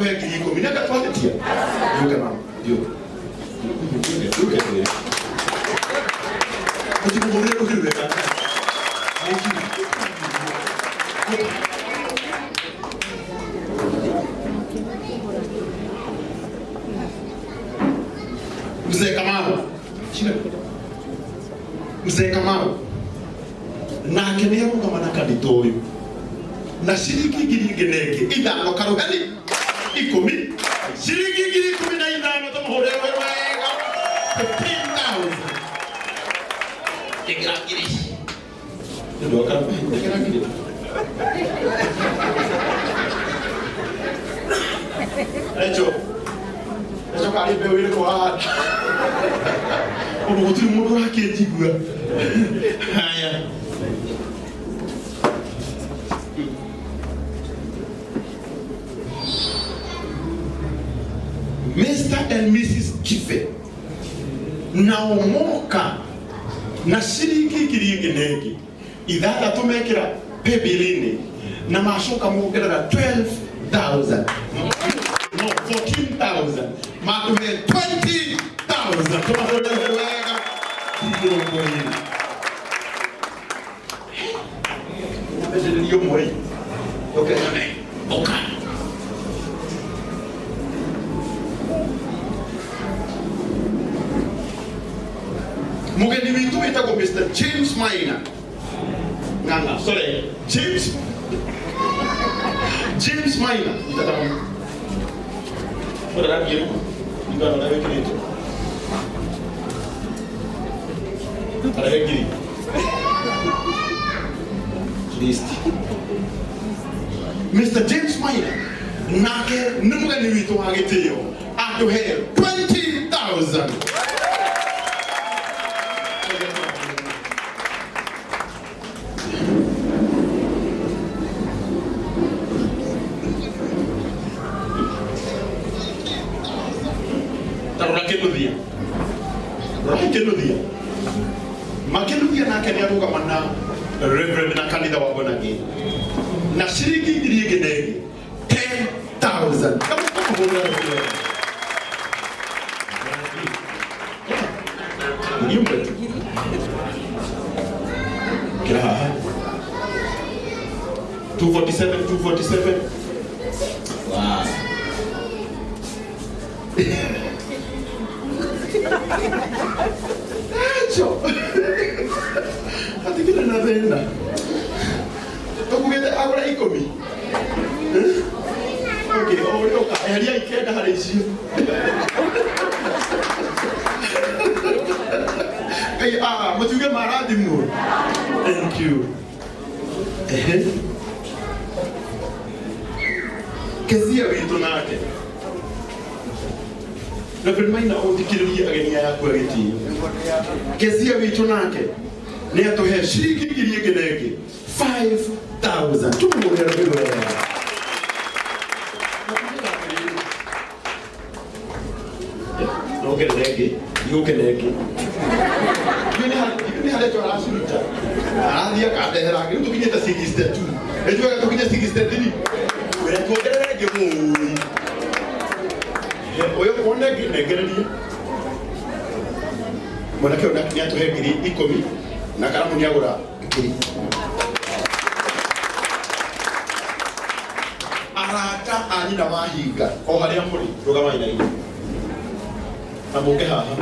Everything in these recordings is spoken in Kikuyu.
Atũhe 10,000. Nĩ anga twahĩtia? Yũke mama, yũke. Yũke twĩre. Ũtimũhũrĩre rũhĩ wega. Thank you. Mzee Kamau. Shika. Mzee Kamau. Nake nĩ arũgama na kanitha ũyũ na ciringi 10,000 karũgani ikũmi, ciringi 15,000, tũmũhũrĩre wega, 15,000. Ĩkĩra ngiri ici. Nĩ ũndũ wa karũgani, ĩkĩra ngiri. Rachel, Rachel, karĩ mbeũ ĩrĩkũ wahanda? Ũndũ gũtirĩ mũndũ ũrakĩnjigua. Haya. Mr. and Mrs. Kibe nao moka na ciringi 10,006 mekĩra paybill-inĩ na macoka mongerera 12,000, no, 14,000, matũhe 20,000. Tũmahũrĩre wega, 20. Mbecererio ũmwe ũke nyone ũka. Mũgeni witũ wĩtagwo Mr. James Maina Ng'ang'a, sorry, James Maina. Itata mũno. Ũrĩa rangi ĩrĩkũ? Ringana na ũrĩa wĩkĩrĩte. Arehe ngiri. List. Mr. James Maina nake nĩ mũgeni witũ wa gĩtĩo, atũhe 20,000. Ta rora kĩnuthia, rora kĩnuthia, makĩnuthia nake nĩ arũgama na reverend na kanitha wa Bonagi na ciringi 10,000, 10,000. Kama kũhũrĩra rũhĩ. 1,000 tu. Kĩra haha 247, 247. Wow. Echo. Hatikĩrĩ na thĩna. Tũkugĩte agũre ikũmi. Eh? Okay, o ũrĩa ũka, eheria ikenda harĩ icio. Ngai, ah, mũtiuge marathimwo. Thank you. Ehe. Kezia witũ nake. Reverend Maina, ũthikĩrĩrie ageni aya aku a gĩtĩo. Kezia witũ nake nĩ atũhe ciringi 10,000, 5000. Tũmũhũrĩre rũhĩ rwega. Nongerere ĩngĩ, yũke na ĩngĩ. Ithuĩ nĩ harĩa araciruta, arathiĩ akandehera angĩ. Rĩu tũkinyĩte 62, nĩtuwega tũkinye 63. Wĩra tuongerere ĩngĩ mũi ũyũ wone ĩngĩ nengererie. Mwanake ũyũ nĩ atũhe 10,000 na karamu nĩ agũra ngiri. Arata a nyina wa hinga, o harĩa mũrĩ, rũgamai na inyuĩ na mũke haha,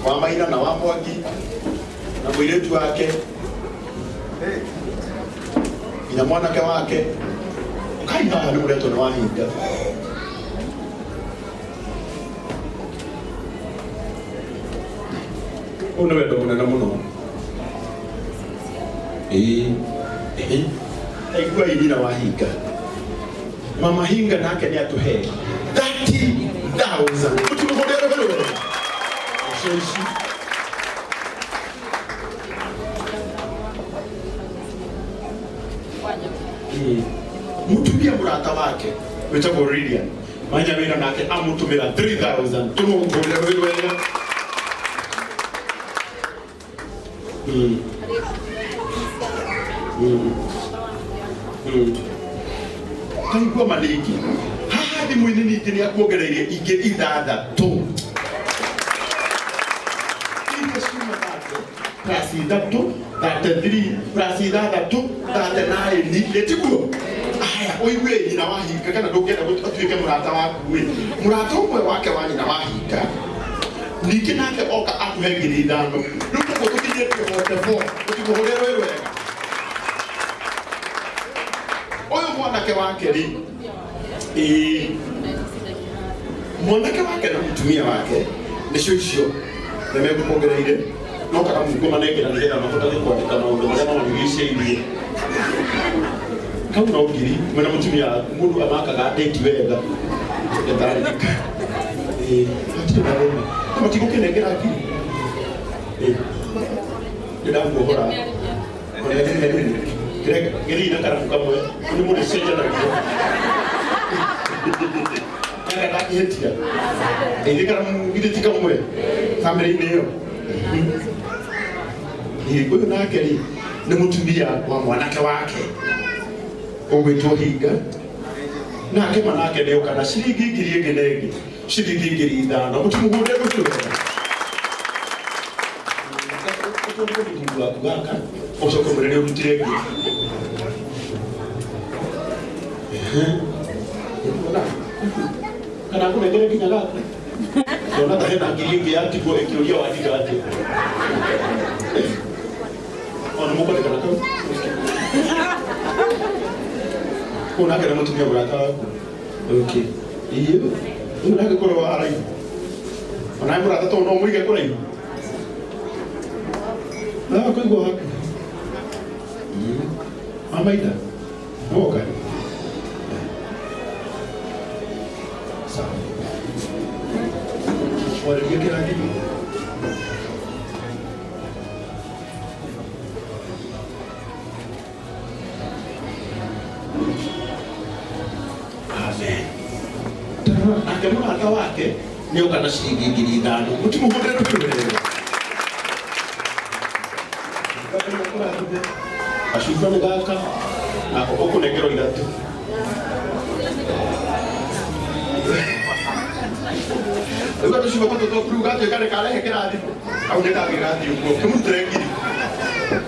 wa Maina na wa Mwangi na mũirĩtu wake nginya mwanake wake, ũkai haha nĩ mũretwo nĩ wahinga. Ũyũ nĩ wendo mũnene mũno. Ĩĩ, ĩhĩ. Aiguai nyina wa hinga, mama hinga nake nĩ atũhe 30,000. Mũtimũhũrĩre rũhĩ rwega. Icio ici. Ĩĩ. Mũtumia mũrata wake wĩtagwo Lilian manya wĩra nake amũtũmĩra 3000. Tũmũhũrĩre rũhĩ rwega. Mm. Mm. Kaigua maningĩ haha thimũ-inĩ ningĩ nĩ akuongereirie ingĩ ithathatũ iria ciuma thate plus ithatũ 33 plus ithathatũ 39 ĩtiguo. Aya, ũigue nyina wa hinga kana ndũngĩenda atuĩke mũrata waku ĩ mũrata ũmwe wake wa nyina wa hinga ningĩ nake oka akũhe 5,000. Rĩu koguo tũkinyĩtie 44 tũtikũhũrĩra rwĩ rwega. Ũyũ mwanake wake rĩ, ĩĩ mwanake wake na mũtumia wake nĩcio icio nĩ megũkuongereire no karamungo manengera nĩgetha mahotage kwandĩka maũndũ marĩa mamarigicĩirie. Kau no ngiri mwena mũtumia waku mũndũ amakaga date wega ndarĩka. Ĩĩ hatirĩ na thĩna matigũkĩnengera ngiri. Ĩĩ nĩndamuohora ngiri na karamu kamwe nĩ mũndũ cenjanagia kana ndakĩhĩtia ĩthĩ karamu githĩ ti kamwe bamĩrĩ-inĩ ĩyo. Ĩĩ, ũyũ nake rĩ nĩ mũtumia wa mwanake wake ũgwĩtwo hinga nake manake nĩ oka na ciringi ngiri ĩngĩ na ĩngĩ ciringi 5,000 mũtimũhũre rũciũ wega ũtũndũ waku gaka ũcoke ũmwĩre nĩ ũrutire ngiri. Ehe. Kana ngũnengere nginya gaka ndona ta hena ngiri ĩngĩ yatigwo ĩkĩũria watiga atĩa ona mũkwandĩkana kau kũu nake nĩ mũtumia mũrata waku. Okay, iye ũyũ nake korwo araihu onawe mũrata tondũ no mũige kũraihu nawe kũigua hakuhĩ mamaitha nĩwoka sawa warĩria kĩrathimo. Amen. Tarora, nake mũrata wake nĩ oka na ciringi 5,000 mũtimũhũrĩre tũkĩrĩrĩra gacuba nĩ gaka nako ũkũnengerwo ithatũ rĩu gatũcuba tũtũ twaku rĩu gatuĩka nĩ karehe kĩrathimo kau nĩ kangĩ gathiĩ ũguo kĩmũrutĩre ngiri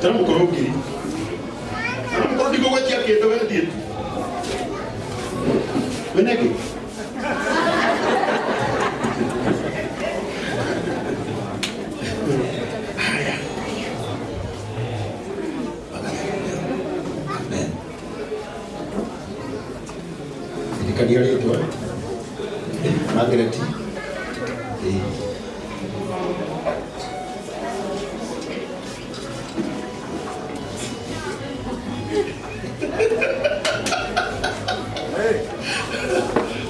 tena mũkũrũ ngiri na mũkũrũ ndigũgwetia kĩndũ wethiĩ tu wĩna kĩ. Haya. Amen. Ririkania rĩtwa Margaret. Ĩĩ.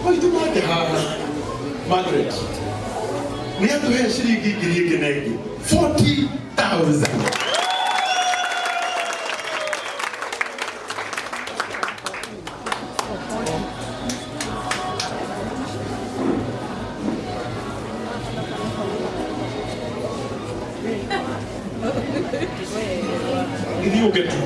Maitũ make haha Margaret nĩ atũhe ciringi ngiri ĩngĩ na ĩngĩ 40,000. Gĩthiĩ ũke tu.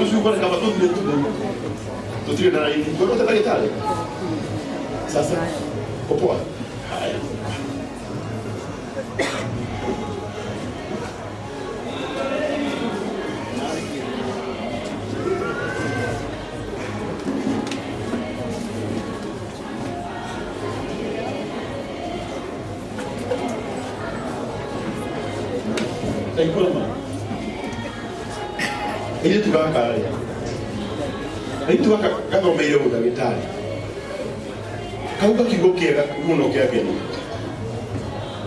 Ũcio reka matũthire tu tũtirĩ na raini. Wewe ndagĩtarĩ sasa uko poa? Haya. Ndaigua ma airĩtu gaka rĩ, airĩtu gaka gathomeire ũndagĩtarĩ kauga kiugo kĩega mũno kĩangenia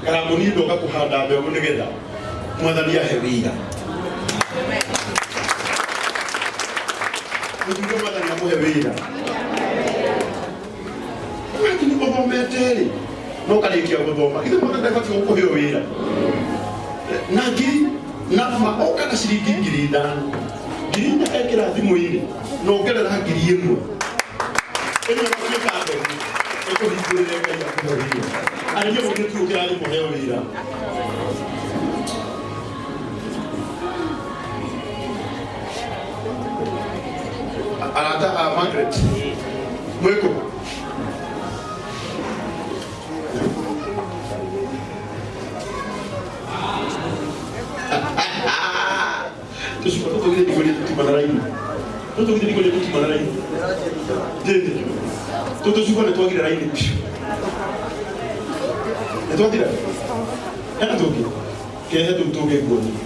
karamũ niĩ ndoka kũhanda mbegũ nĩgetha mwathani ahe wĩra mũtuge mwathani amũhe wĩra lakini ũthomete rĩ no karĩkia gũthoma ithe mwathani ndabatiĩ gũkũhe wĩra na ngiri na ma oka na ciringi 5,000 4,000 ekĩra thimũ-inĩ na ongerera 1,000 ĩno ĩgatuĩka mbegũ ĩkũhingũrĩre Ngai akũhe wĩra arĩria mũndũ tu ũkĩrathiĩ mũheo wĩra. Arata a Margaret mwĩkũ? Tũcuba tũtũ githĩ ndigũria tũtiuma na raini, tũtũ githĩ ndigũria tũtiuma na raini. Ndĩndĩ tũtũ cuba nĩ twagire raini biũ, nĩ twathira. Hena tũngĩ kehe tũu tũngĩ nguonie.